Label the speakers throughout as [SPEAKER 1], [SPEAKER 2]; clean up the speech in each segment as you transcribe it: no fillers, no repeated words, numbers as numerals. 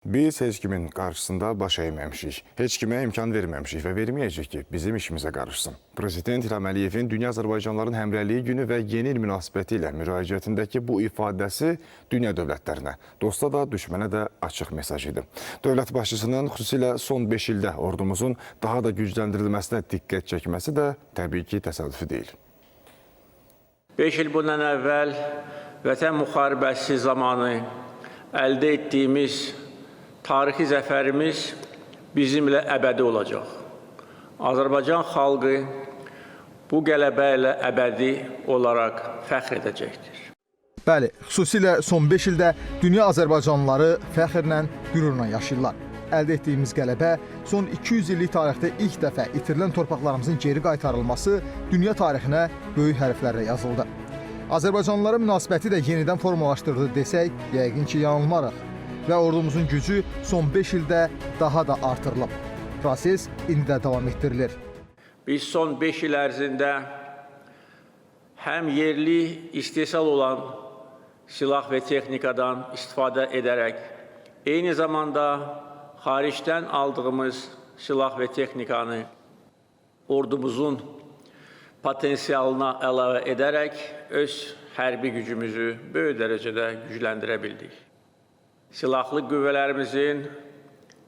[SPEAKER 1] Biz heç kimin qarşısında baş əyməmişik. Heç kimə imkan verməmişik və verməyəcəyik ki, bizim işimizə qarışsın. Prezident İlham Əliyevin Dünya Azərbaycanlıların Həmrəyliyi Günü və Yeni il münasibəti ilə müraciətindəki bu ifadəsi dünya dövlətlərinə, dosta da, düşmənə də açıq mesaj idi. Dövlət başçısının xüsusilə son 5 ildə ordumuzun daha da gücləndirilməsinə diqqət çəkməsi də təbii ki, təsadüfi deyil.
[SPEAKER 2] 5 il bundan əvvəl Vətən müharibəsi zamanı əldə etdiyimiz tarixi zəfərimiz bizimlə əbədi olacaq. Azərbaycan xalqı bu qələbə ilə əbədi olaraq fəxr edəcəkdir.
[SPEAKER 3] Bəli, xüsusilə son 5 ildə dünya azərbaycanlıları fəxrlə, qürurla yaşayırlar. Əldə etdiyimiz qələbə son 200 illik tarixdə ilk dəfə itirilən torpaqlarımızın geri qaytarılması dünya tarixinə böyük hərflərlə yazıldı. Azərbaycanlılara münasibəti də yenidən formalaşdırdı desək, yəqin ki, yanılmarıq. Və ordumuzun gücü son 5 ildə daha da artırılıb. Proses indi də davam etdirilir.
[SPEAKER 2] Biz son 5 il ərzində həm yerli istehsal olan silah və texnikadan istifadə edərək, eyni zamanda xaricdən aldığımız silah və texnikanı ordumuzun potensialına əlavə edərək öz hərbi gücümüzü böyük dərəcədə gücləndirə bildik. Silahlı qüvvələrimizin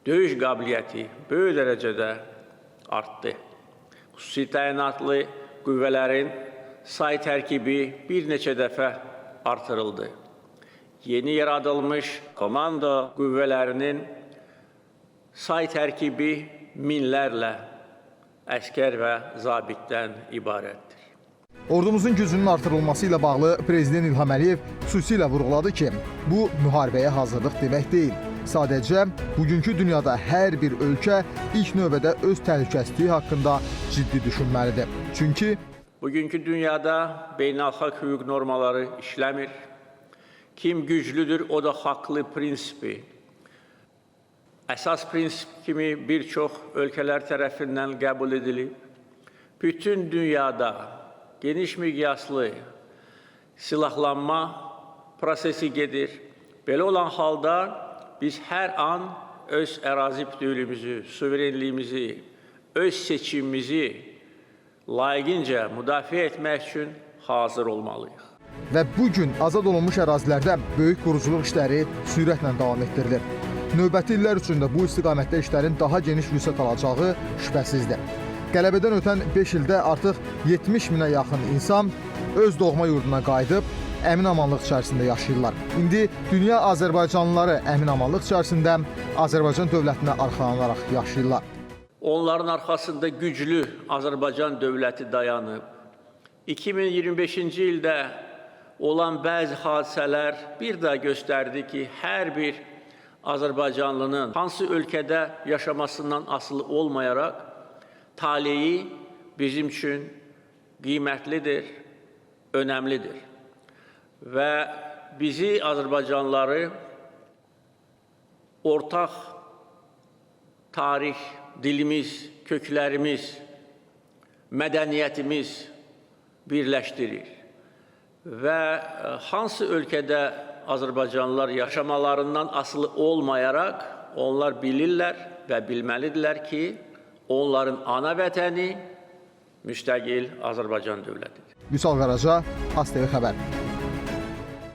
[SPEAKER 2] döyüş qabiliyyəti böyük dərəcədə artdı. Xüsusi təyinatlı qüvvələrin say tərkibi bir neçə dəfə artırıldı. Yeni yaradılmış komando qüvvələrinin say tərkibi minlərlə əskər və zabitdən ibarətdir.
[SPEAKER 3] Ordumuzun gücünün artırılması ilə bağlı Prezident İlham Əliyev xüsusilə vurğuladı ki, bu müharibəyə hazırlıq demək deyil. Sadəcə bugünkü dünyada hər bir ölkə ilk növbədə öz təhlükəsizliyi haqqında ciddi düşünməlidir. Çünki
[SPEAKER 2] bugünkü dünyada beynəlxalq hüquq normaları işləmir. Kim güclüdür, o da haqlı prinsipi əsas prinsip kimi bir çox ölkələr tərəfindən qəbul edilib. Bütün dünyada geniş miqyaslı silahlanma prosesi gedir. Belə olan halda biz hər an öz ərazi bütövlüyümüzü, suverenliyimizi, öz seçimimizi layiqincə müdafiə etmək üçün hazır olmalıyıq.
[SPEAKER 3] Və bu gün azad olunmuş ərazilərdə böyük quruculuq işləri sürətlə davam etdirilir. Növbəti illər üçün də bu istiqamətdə işlərin daha geniş vüsət alacağı şübhəsizdir. Qələbədən ötən 5 ildə artıq 70 minə yaxın insan öz doğma yurduna qayıdıb, əmin-amanlıq içərisində yaşayırlar. İndi dünya azərbaycanlıları əmin-amanlıq içərisində Azərbaycan dövlətinə arxalanaraq yaşayırlar.
[SPEAKER 2] Onların arxasında güclü Azərbaycan dövləti dayanıb. 2025-ci ildə olan bəzi hadisələr bir daha göstərdi ki, hər bir azərbaycanlının hansı ölkədə yaşamasından asılı olmayaraq taleyi bizim üçün qiymətlidir, önəmlidir. Və bizi, azərbaycanlıları ortaq tarix, dilimiz, köklərimiz, mədəniyyətimiz birləşdirir. Və hansı ölkədə azərbaycanlılar yaşamalarından asılı olmayaraq onlar bilirlər və bilməlidirlər ki, onların ana vətəni müstəqil Azərbaycan dövlətidir.
[SPEAKER 3] Vüsal Qaraca, ASTV Xəbər.